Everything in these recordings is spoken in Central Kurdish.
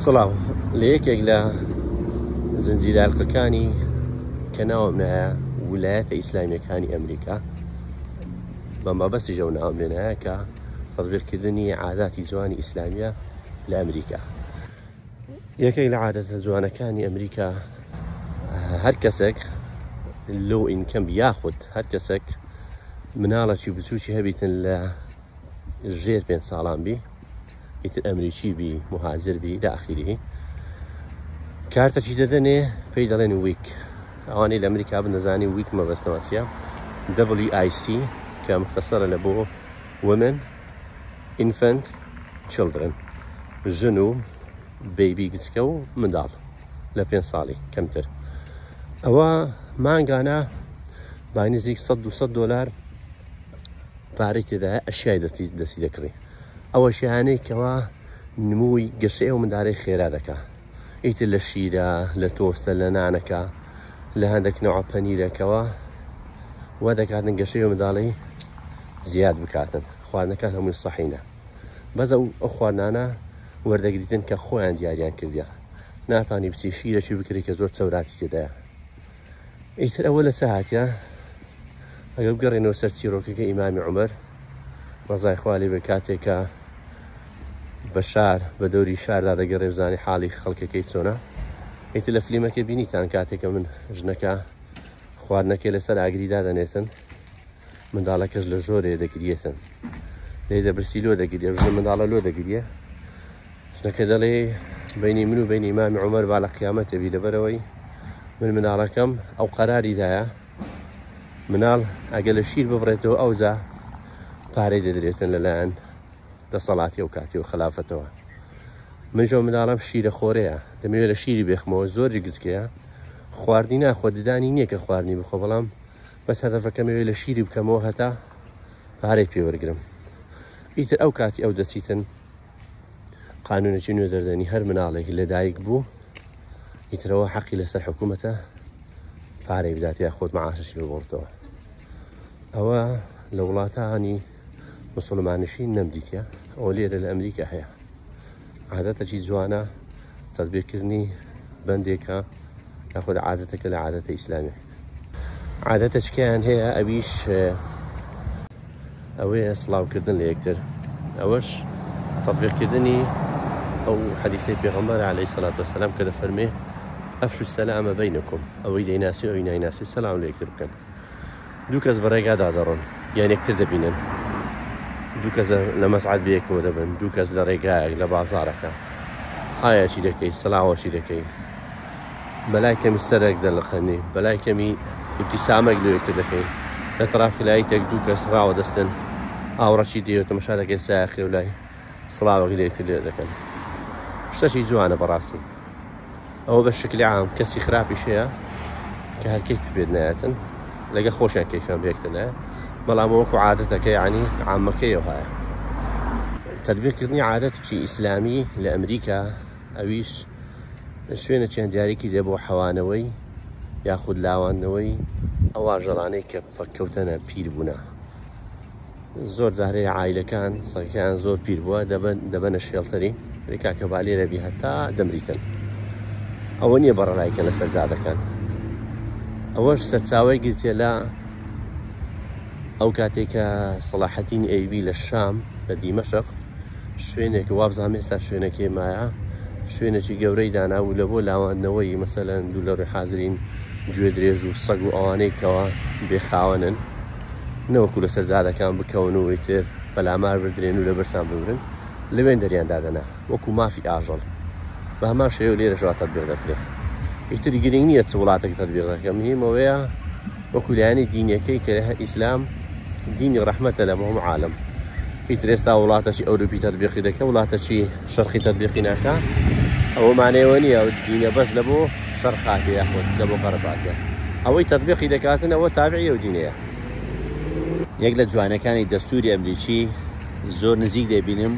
سڵاو لە یەکێک لە زنجیرە ئەلقەکانی کە ناوم نایە ولایەتە ئیسلامیەکانی ئەمریکا بە مەبەستیش ئەو ناوم لێنایە کە تەطبیقکردنی عاداتی جوانی ئیسلامیە لە ئەمریکا. یەکێک لە عادەتە جوانەکانی ئەمریکا هەر کەسێک لۆ ئینکەم یاخود هەر کەسێک مناڵێکی بچووکی هەبیتن لە ژێر پێنج ساڵان بی ئیتر ئەمریکی بی مهاجر بی لە ئەخیری کارتەکی دەدەنێ پێی دەڵێن WIC ئەوانەی لە ئەمریکا بن دەزانی WIC مەبەستەوە چییە WIC کە مختصرە لە بۆ Women Infant Children ژن و baby گچکە و منداڵ لە پێ ساڵی کەمتر ئەوە مانگانە با نزیک 100 200 دلار پارەی تێدایە ئەشیای دەستی دەکڕی ئەو ئەشیانەی کەوا نمووی گەشەی ئەو مندارەی خێرا دەکا ئیتر لە شیرە لە تۆستە لە نانەکە لە هەندێک نەوە پەنیرەکەوە وا دەکاتن گەشەی ئەو منداڵی زیاد بکاتن خواردنەکان هەمووی سەحینە بەس ئەو ئەو خواردنانە وەردەگریتن کە خۆیان دیاریان کردیە ناتانی بچی شیرەکی بکری کە زۆر چەوراتی تێدایە ئیتر ئەوە لە چ هاتیە ئەگەر بگەڕێنەوە سەر چیرۆکەکە ئیمامی عومەر ڕەزای خوا لێ بێ کاتێک کە بە شار بە دەوری شاردا دەگەڕێ بزانێ حاڵی خەڵکەکەی چۆنە ئیتر لە فلیمەکە بینیتان کاتێکە من ژنەکە خواردنەکەی لەسەر ئاگری دادەنێتن منداڵەکەش لە ژۆرێ دەگریێتن لێ دەبرسی لۆ دەگریێ ژنە منداڵە لۆ دەگریێ ژنەکە دەڵێ بینی من و بینی ئیمامی عومەر با لە قیامەتێ بی لەبەرەوەی من مناڵەکەم ئەو قەراری دایە مناڵ ئەگەر لە شیر ببڕێتەوە ئەوجا پارەی دەدرێتن لەلایەن دەسەڵاتی ئەو کاتی و خەلافەتەوە من ژەو مناڵم شیرە خۆرەیە دەمەوێت لە شیری بێخمەوە زۆر گچکەیە خواردنی ناخۆ ددانی نییە کە خواردنی بخۆ بەڵام بەس هەدەفەکەمەوێت لە شیری بکەمەوە هەتا پارەی پێوەرگرم ئیتر ئەو کاتی ئەو دەچیتن قانونێکی نوێ دەردەنی هەر مناڵێک لەدایک بوو ئیترەوە حەقی لەسەر حکوومەتە پارەی بدات یا خۆت معاششی ببڕتەوە ئەوە لە وڵاتانی مسلمانشی نەمدیتە ئەوە لێرە لە ئەمریکا هەیە عادەتەکی جوانە تەطبیقکردنی بەندێکە یاخود عادەتەکە لە عادەتە ئیسلامی عادەتەچکەیان هەیە ئەویش ئەوەیە سڵاوکردن لە یەکتر ئەوەش تەطبیقکردنی ئەو حەدیسەی پێغەمبەر عەلەیهی سەلات وەسەلام کە دەفەرمێ ئەفشو السلام بینکم ئەوەی دەیناسی ئەوی نایناسی سەلام لە یەکتر بکەن دوو کەس بە ڕێگادا دەڕۆن یان یەکتر دەبینن دوو کەس لە مەسعد بەیەکەوە دەبن دوو کەس لە ڕێگایەک لە بازارەکە ئایا چی دەکەی سڵاوە چی دەکەی بەلای کەمی سەرێک دەلقەنی بەلای کەمی ئیبتیسامێک لە یەکتر دەکەی لە traffic light ێک دوو کەس ڕاوە دەستن ئاوڕەچی دێت تەمەشا دەکەی سایەقی و لای سڵاوێک لە یەکتر لێ دەکەن شتەکی جوانە بەڕاستی ئەوە بە شکلی عام کەسی خراپیش هەیە کە هەر کەیف پێت نایەتن لەگە خۆشیان کەیفیان بێکتر نایە بەڵام وەکو عادەتەکە یعنی عامەکەی هەیە تەطبیقکردنی عادەتێکی ئیسلامی لە ئەمریکا ئەویش شوێنێکیان دیاری کردیە بۆ حەوانەوەی یاخود لاواندنەوەی ئەو ئاژەڵانەی کە پەککەوتەنە پیر بوونە زۆر جارەیە عایلەکان سەگەکەیان زۆر پیر بووە دەبەن دەبەنە شێڵتەری دەی کاکە با لێرە بی هەتا دەمریتن ئەوە نییە بەڕەلایکە لەسەر جادەکان ئەوەش سەرچاوی گرتیە لە ئەو کاتێک کە سەڵاحەدین ئەیوبی لە شام لە دیمەشق شوێنێک وابزانام ئێستا شوێنەکەی مایە شوێنێکی گەورەی دانا و لە بۆ لاواندنەوەی مەسەلەن دوو لە ڕووی حازرین گوێ درێژ و سەگ و ئەوانەی کەوا بێخاوەنن نەوەکو لەسەر جادەکان بکەون و ئیتر پەلامار بدرێن و لە برسان بمرن لەوێن دەریان دادەنا وەکو مافی ئاژەڵ بە هەمان شێوە لێرەش وا تەتبیق دەکرێ ئیتر گرنگ نییە چ وڵاتێک تەتبیق دەکە مهم ئەوەیە وەکو لایەنی دینیەکەی کە ئیسلام دینی ڕەحمەتە لە هەموو عالەم ئیتر ئێستا وڵاتەکی ئەوروپی تەتبیقی دەکە وڵاتەکی شەرقی تەتبیقی ناکا ئەوە مانەیەوە نییە دینە بەس لە بۆ شەرق هاتێ یاخود لە بۆ غەرب هاتێ ئەوەی تەتبیقی دەکاتن ئەوە تابعی ئەو دینەیە. یەک لە جوانەکانی دەستوری ئەمریکی زۆر نزیک دەیبینم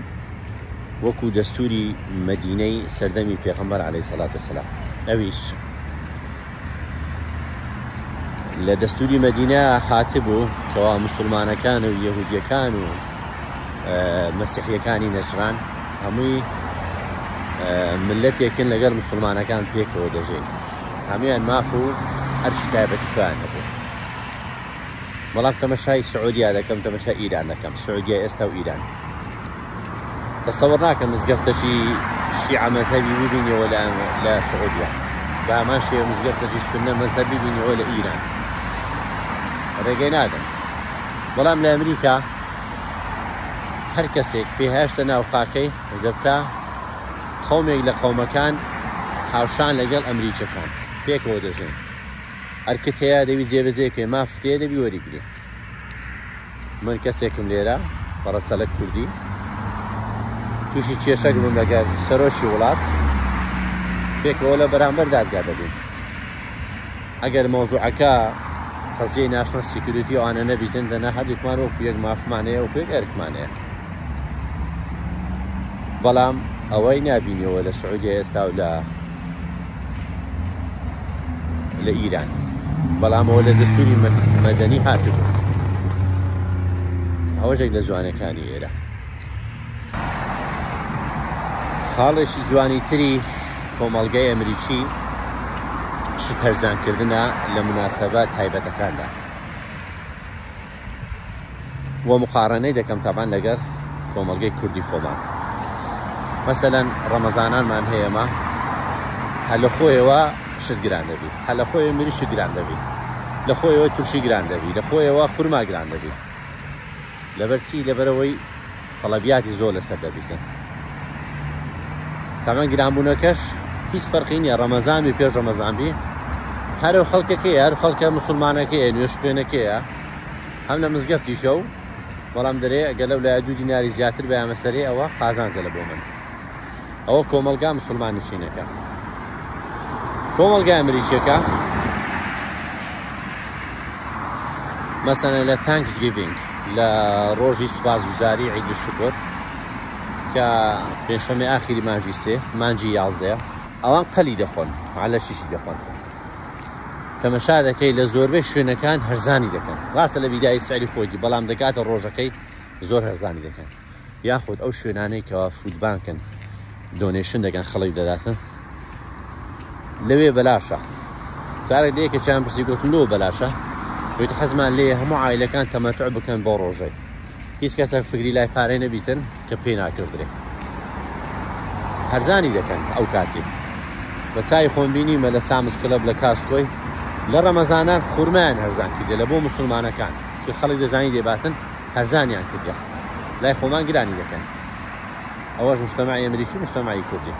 وەکو دەستوری مەدینەی سەردەمی پێغەمبەر عەلەیهی سەلات وسەلام ئەویش لە دەستوری مەدینە هاتبوو کەوا مسلمانەکان و یەهودیەکان و مەسیحیەکانی نەجران هەمووی ملەتێکن لەگەڵ مسلمانەکان پێکەوە دەژین، هەمویان ماف و ئەرکی تایبەتی خۆیان هەبوو. بەڵام تەمەشای سعودیا دەکەم، تەمەشای ئیران دەکەم، سعودیا ئێستا و ئیران تەسەوڕ ناکەم مزگەفتەکی شیعە مەزهەبی ببینیەوە لە سعودیا، بە هەمان شێوە مزگەفتەکی سوننە مەزهەبی ببینیەوە لە ئیران، ڕێگەی نادەن. بەڵام لە ئەمریکا هەر کەسێک پێهاشتە ناو خاکەی دەبتا قەومێک لە قەومەکان هاوشان لەگەڵ ئەمریکیەکان پێکەوە دەژین. ئەرکت هەیە دەبی جێبەجێ بکەی، مافت هەیە دەبی وەریگری. من کەسێکم لێرە بە ڕەچەلەک کوردی تووشی کێشەک بووم لەگەر سەرۆکی وڵات، پێکەوە لە بەرامبەر دادگا دەبین. ئەگەر مەوزوعەکە قەزیەی national security ئەوانە نەبیتن، دەنا هەردووکمان وەکو یەک مافمان هەیە، وەکو یەک ئەرکمان هەیە. بەڵام ئەوەی نابینیەوە لە سعودیە ئێستا و لە ئیران، بەڵام ئەوە لە دەستوری مەدەنی هاتبوو. ئەوەشێک لە جوانەکانی ئێرە. خاڵێکی جوانی تری کۆمەڵگەی ئەمریکی شت هەرزانکردنە لە مناسبە تایبەتەکاندا و مقارنەی دەکەم تابان لەگەر کۆمەڵگەی کوردی خۆمان. مەسەلەن ڕەمەزانانمان هەیە، ما هەر لە خۆیەوە شت گران دەبی، هەر لە خۆیەوە مریشک گران دەبی، لە خۆیەوە ترشی گران دەبی، لە خۆیەوە خورما گران دەبی. لەبەر چی؟ لەبەرەوەی تەڵەبیاتی زۆر لەسەر دەبیتن. تامان گرانبوونەکەش هیچ فەرقی نییە، ڕەمەزان بی پێش ڕەمەزان بی، هەر ئەو خەڵکەکەیە، هەر خەڵکە مسلمانەکەیە، نوێژخوێنەکەیە، هەم لە مزگەفتیشە و بەڵام دەرێ ئەگەر لەو لایە 2 دیناری زیاتر بەیامە سەرێ ئەوە قازانجە لە بۆ من. ئەوە کۆمەڵگا مسلمان نشینەکە. کۆمەڵگا ئەمریکیەکە مەسەلەن لە Thanksgiving، لە ڕۆژی سوپاسگوزاری عید شکر کە پێنجشەممەی ئاخیری مانگی 3 مانگی 11، ئەوان قەلی دەخۆن، عەلەشیشی دەخۆن. تەمەشا دەکەی لە زۆربەی شوێنەکان هەرزانی دەکەن. ڕاستە لە بیدای سعری خۆیتی، بەڵام دەکاتە ڕۆژەکەی زۆر هەرزانی دەکەن. یاخود ئەو شوێنانەی کەوا food bank ن donation دەکەن، خەڵک دەداتن لەوێ بەلاشە. جارێک لە یەکێکیان پرسی گوتم لۆ بەلاشە؟ گوتی حەزمان لێیە هەموو عایلەکان تەمەتع بکەن بۆ ڕۆژەی، هیچ کەسێک فکری لای پارەی نەبیتن کە پێی ناکردرێ. هەرزانی دەکەن ئەو کاتی. بە چای خۆم بینیمە لە Sam's Club لە Costco ی لە ڕەمەزانان خورمایان هەرزان کردێ لە بۆ مسلمانەکان، چون خەڵک دەزانی دێباتن، هەرزانیان کردێ. لای خۆمان گرانی دەکەن. ئەوەش مجتەمعی ئەمریکی و مجتەمعی کوردی.